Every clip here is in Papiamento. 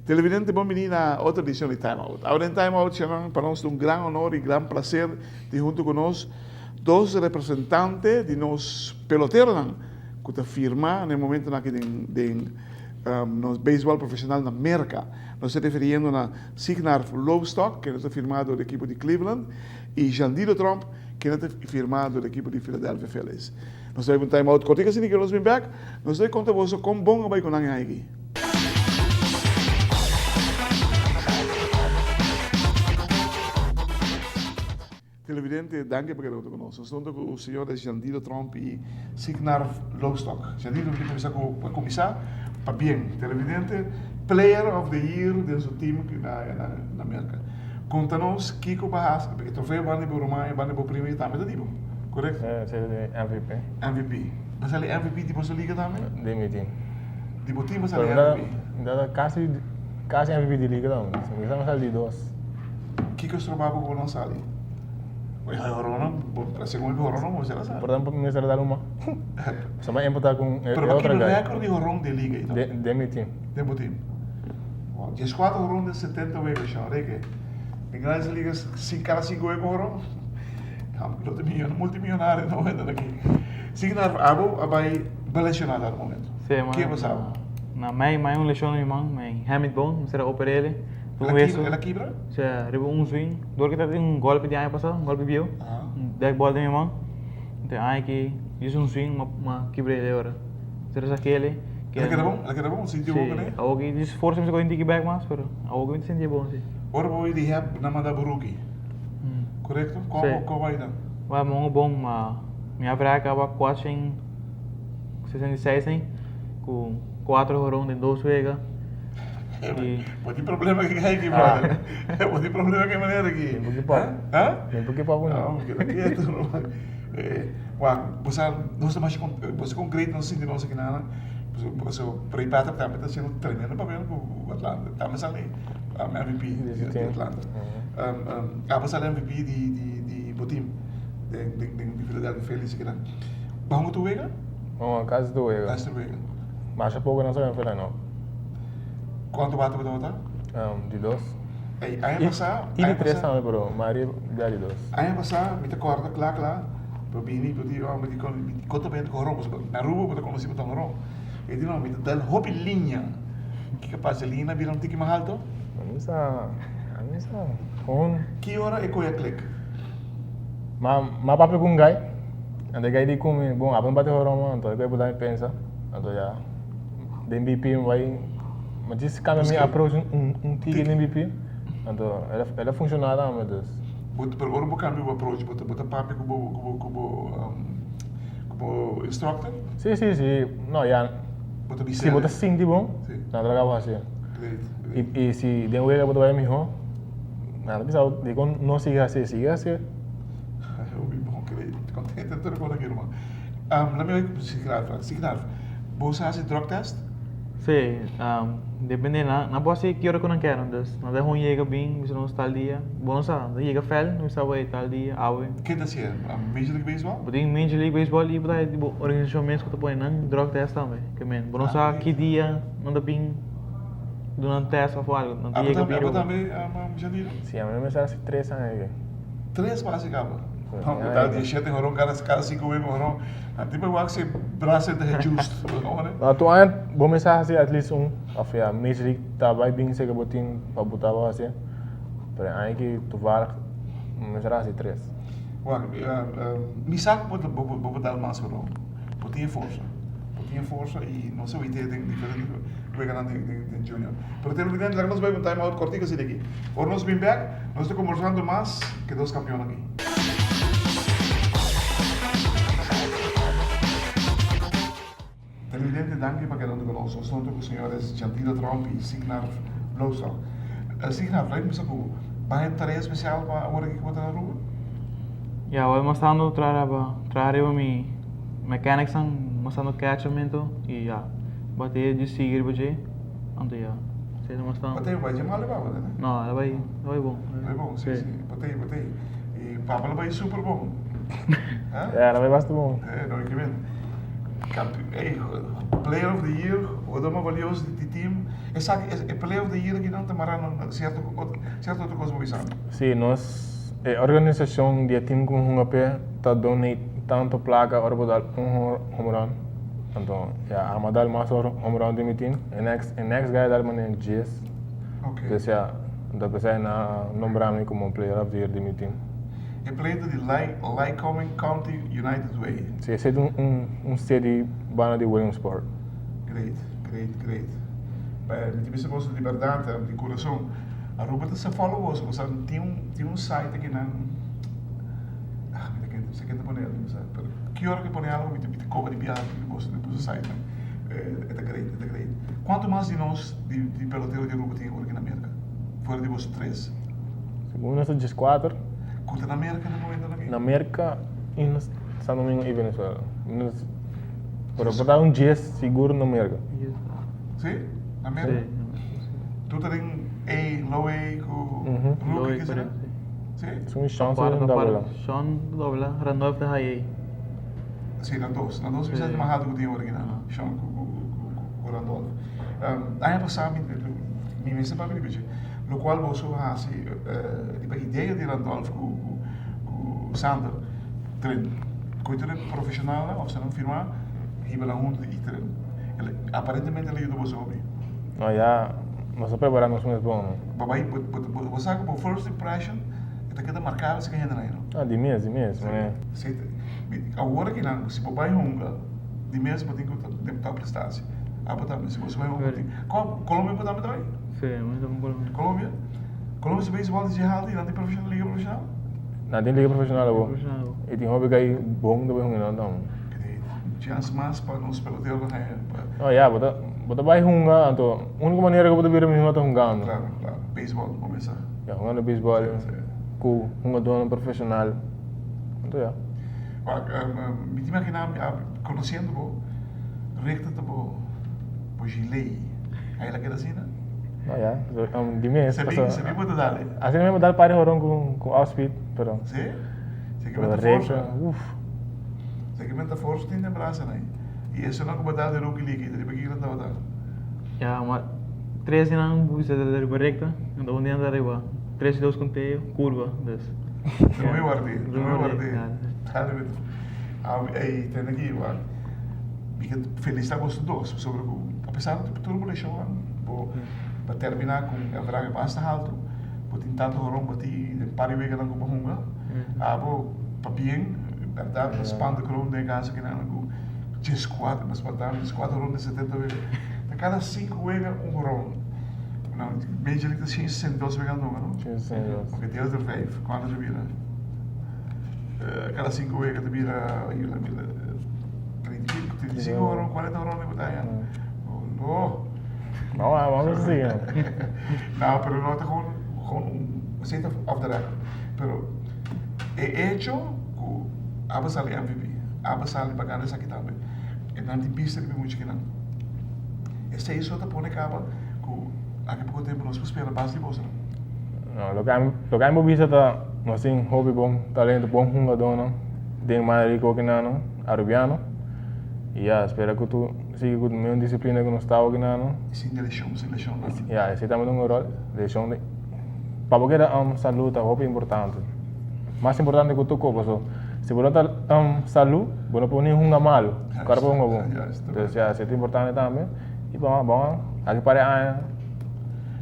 Televidente bon bini na otro edicion di Time Out. Awor den Time Out Sharon pa nos ta un gran honor y gran placer di hunto cu nos dos representante di nos peloteronan cu ta firma na e momentonan aki den den nos beisbol profesional na Merca. Nos ta referiendo na Signarf Loopstok kende ta firma door di ekipo di Cleveland y Jandilo Tromp kende ta firma door di ekipo di Philadelphia Phillies. Nos ta bay pa un Time Out cortico asina ki nos bin bek nos ta bay conta boso con bon a bay cu nan e aña aki. Televidente, danki pa keda hunto ku nos. Nos ta hunto ku señores Jandilo Tromp i Signar Loostok. Jandilo, mi ta kuminsá ku pa kuminsá pabien. Televidente, Player of the Year den su team na na Merka. Konta nos kiko bo a hasi, e trofeo banda di bo ruman i banda di bo primo i tambe ta di bo, korekto? Si, MVP. MVP. Bo sali MVP di boso liga tambe? Di mi team. Di bo team bo sali MVP? Mi ta kasi kasi MVP di liga tambe. Mi sa sali di dos. Kiko stroba bo ku bo no sali? Bo e horonan, bo segun e horonan bo mester a sali. Por tanto mi mester a dal un man. Pasobra mi a empatá ku e Pero bo otro kibra guy. record di horon di e liga ei tambe? Den mi team. Den bo team. Wow, 14 horon den 70 wega, shon Reke. Den Grandes Ligas kada sinku wega un horon. Lo ta multimillonario na momento aki. Signar, abo a bai lesioná na momento. Sí, man. Ke pasaba? Na mei, mei un lesion na mi man, mei hamate bone, mi mester a oper'é el. Un hueso. El a kibra? Sí, riba un swing. Dor ki ta tin un golpe di aña pasá, un golpe bieu. Un deck ball den mi man. Enton aña ki hizo un swing, m'a kibr'é el ora. Mester a sak'é el. El a keda bon? El a keda bon? Sinti bon kuné? Sí, awor ki djis forsa mi ta kohe un tiki bek mas, pero awor ki mi ta sinti bon, sí. Ora bo bai rehab, nan manda bo rookie. Korekto? Sí. Kon bai dan? Bai mongo bon, ma mi average kaba 466 ein, ku 4 horon den dos wega. I. Bo tin problema ku e aki, brother. Bo tin problema ku e manera aki. Mi por kipa. Ha? Mi por kipa ku no. No, keda ketu. Wak, bo sa, nos ta masha bo sa kon great nos sinti nos aki nan. Pasobra Ray Patrick tambe ta hasiendo tremendo papel ku Atlanta. Tambe sali MVP di Atlanta. Abo sali MVP di bo team den Philadelphia Phillies aki nan. Bo hunga tur wega? Bo hunga kasi tur wega. Kasi tur wega. Masha poko nan sa ken no. Kuantu bate bo tabata? Di dos. Ey, aña pasá. I di tres tambe pero mayoria bia di dos. Aña pasá mi ta kòrda kla kla bo bini bo di oh mi di kon ta bini ku horon pasobra na Aruba bo ta konosí pa toma horon. E di no mi ta dal hopi liña. Kiko pasa e liña a bira un tiki mas alto? Mi sa, mi sa. Kon. Ki ora e koe a klik? Ma ma papia ku un gai, anto e gai di ku mi, bon abo no bati horon man, anto e koe por mi pensa, anto ya den BP mi bai, mi djis kambia mi approach un tiki den BP, anto el a funshoná tambe dus. Bo pero ora bo kambia bo approach bo ta bo ta papia ku bo ku bo ku bo ku bo instructor? Si si si, no ya. Bo ta bisa Si bo ta sinti bon, nan ta laga bo hasi. Great, great. I si den wega bo ta bai mihó, nan ta bisa bo dikon no sigui hasi, sigui hasi. Hopi bon, great. Contento tur con aki ruman. Lami bai ku Signarf. Signarf, bo sa hasi drug test? Si, depende nan, nan por hasi ki ora ku nan kier, dus nan ta hun yega bin bisa nos tal dia, bo no sa, nan ta yega fèl, nan bisa bo ey tal dia, awe. Ken ta hasié? Major League Baseball? Bo tin Major League Baseball i bo ta bo organisashon mes ku ta pone nan drug test tambe. Ke men, bo no sa ki dia nan ta bin duna nan test òf algu, nan ta yega bin riba Abo tambe, Jandino? Si, ami mester hasi tres aña aki. Tres pa hasi kaba? No, bo ta di shete horon kada kada sinku wek un horon. Nan tin pa wak si brasa ta hejust. No, tur aña bo mester hasi at least un òf ya Major League ta bai bin seke bo tin pa bo ta hasi. Pero e aña aki toevallig mi mester hasi tres. Wak, mi sa ku bo bo por dal mas horon. Bo tin e forsa. Bo tin e forsa i nos a wite den diferente weganan den junior. Pero televidente laga nos bai un time out kortiko asina aki. Ora nos bin bek nos ta kombersando mas ku e dos kampeon aki. Televidente danki pa keda huntu ku nos. Nos ta huntu ku señores Jandira Tromp i Signar Blowstok. Signar, laga mi bisa ku bo hay tarea spesial pa awor aki ku bo ta na Aruba? Ya, awor mostrando traha riba mi mechanics nan, mostrando catchermento i ya. Bate djis sigui riba dje, anto ya. Esei ta mas tantu. Batey bai dje mal papa ta ne? No, el a bai, el a bai bon. Bai bon, si, si. Batey, batey. I papa lo bai super bon. Ha? Ya, el a bai basta bon. Eh, no, ke men. Kampe, ey, player of the year, jugador mas valioso di team. Esaki, e player of the year aki nan ta mara na cierto, cierto otro cos bo bisa mi. Si, nos, e organisacion di e team ku mi hunga p'e ta donate tanto placa ora bo dal un home run. Anto, ya, ama dal mas ora home run den mi team. E next, e next guy dal manera djies. Ok. Dus ya, anto p'esei nan a nombra mi como player of the year di mi team. E player ta di Lycoming County United Way. Si, esei ta un, un state di banda di Williamsport. Great, great, great. Mi ta bisa boso di berdad, di curason, Aruba ta sa follow boso, boso tin un, tin un site akinan, ah, mi ta kende, mi sa kende pone el, mi sa, pero ki ora ki pone algo mi ta, mi ta koba di biaha di boso, di boso site nan. E ta great, e ta great. Cuanto mas di nos, di, di pelotero di Aruba tin awor aki na Merca? Fuera di boso tres. Segun nos ta dieskuater. Ku ta na Merca na momentonan aki? Na Merca i na San Domingo i Venezuela. Pero por ta un dies sigur na Merca. Si? Na Merca? Tur ta den A, low A ku rookie ke sera? Si? Segun Sean ta den double A. Sean double A, Randolph ta high A. Si, nan dos. Nan dos bisa mas alto ku tin awor aki nan. Sean ku Randolph. Aña pasá mi mi mester papia di bichi. Lokual boso hasi riba idea di Randolph ku Sander tren. Ku tur e profeshonalnan òf nan firmá hiba nan huntu i tren. Aparentemente el a yuda boso hopi. No ya nos a prepará nos mes bon no. Bo bai bo sa ku bo first impression e ta keda marká esaki hendenan ei no. Ah di mes di mes mane. Si awor aki nan si bo bai hunga di mes bo tin ku ta den top prestatie. Abo tambe si bo bai hunga bo tin. Colombia bo tambe ta bai? Si mi ta bai Colombia. Colombia? Colombia su baseball di dje haltu i nan tin profeshonal liga profeshonal? Nan tin liga profeshonal abo. I tin hopi kai bon ta bai hunga nan tambe. Chance mas pa nos peloteronan haña pa. No ya bo ta bo ta bai hunga anto unico manera ku bo ta bira mihó ta hungando. Claro claro baseball bo mester. Ya hungando baseball ku hungadónan profeshonal anto ya. Wak mi ta imagina mi konosiendo bo Richter ta bo bo gilei ahí la keda asina? No ya di mes pasobra. Sebi bo ta dal. Asina mi bo dal par di horon ku off speed pero. Si? Pero Richter uff. Segmento forsa tin den brasa nan. I esonan ku bo dal di Rookie League ei, riba kiko nan tabata? Ya, ma tres di nan bisa ta riba recta, anto un di nan ta riba tres i dos conteo, curva, dus. Drumi wardi, drumi wardi. Dale met. Ey, tende aki, wak. Mi ke felicita boso dos, pasobra ku apesar di tur bo leshonnan, bo a termina ku un average basta haltu, bo tin tantu horon bati den par di weganan ku bo hunga. Abo pabien, bèrdat, ta span de kroon den e kaso kinan ku dieskuater, mas faltando dieskuater ronda di setenta wega. Ta kada sinku wega un horon. Nou, Major League ta shen sesenta i dos wega anto, no? Shen sesenta i dos. Oke, deel door vijf, kuantu ta bira? Kada sinku wega ta bira, 35, 35 horon, 40 horon di bataya. Oh, No, vamos a sigui. No, pero no ta gewoon, gewoon un, esei ta off the record. Pero e hecho ku aba sali MVP, aba sali pa gana esaki tambe, e nan tin bista riba e mucha kinan. Esei so ta pone kaba ku aki poko tempu nos por spera bas di bosonan. No, loke ami, loke ami por bisa ta nos tin hopi bon talento, bon hungadónan den Minor League okinano, Arubiano. I ya, spera ku tur sigui ku mesun disiplina ku nos ta okinano. I sin leshon, sin leshon nada. Ya, esei tambe ta un ròl, leshon ta. Pa bo keda salú ta hopi importante. Mas importante ku tur kos paso si bo no ta salú bo no por ni hunga malu, kòrda por hunga bon. Entonces ya esei ta importante tambe i pa bon aki par di aña.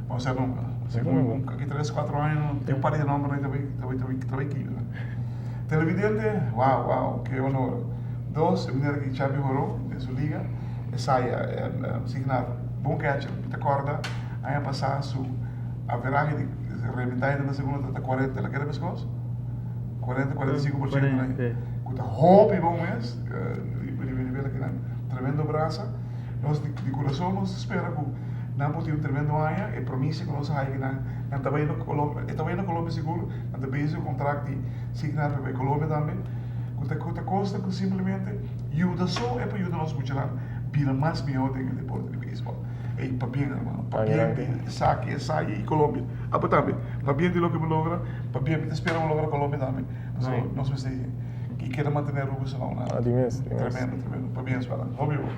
Bo sa nunka. Segun aki tres kuatro aña tin un par di nombernan ta bai ta bai ta bai kibra. Televidente, wow wow ke honor. Dos e manera ki Chapi Horo den su liga e saya signa bon catcher. Mi ta kòrda aña pasá su Averahe di rementa na segundo ta ta 40, la keda meskos? 40, 45% na ahí. Ku ta hopi bon mes, riba riba nivel akinan. Tremendo brasa. Nos di di kurason nos ta spera ku nan por tin un tremendo aña. E promisa ku nos a haña kinan, nan ta bai na Colombia, e ta bai na Colombia sigur, nan ta bezig ku kontrakt di signa pa bai Colombia tambe. Ku ta ku ta kosta ku simplemente yuda so e por yuda nos muchanan. bira mas mihó den e deporte di beisbòl. Ey, pabien hermano, pabien di esaki, esaki y Colombia. Abo tambe, pabien di loke bo logra, pabien, mi ta spera bo logra Colombia tambe, pasobra nos mester y keda mantene Aruba su nou na. Di mes, di mes. Tremendo, tremendo. Pabien Swaran. Hopi bon.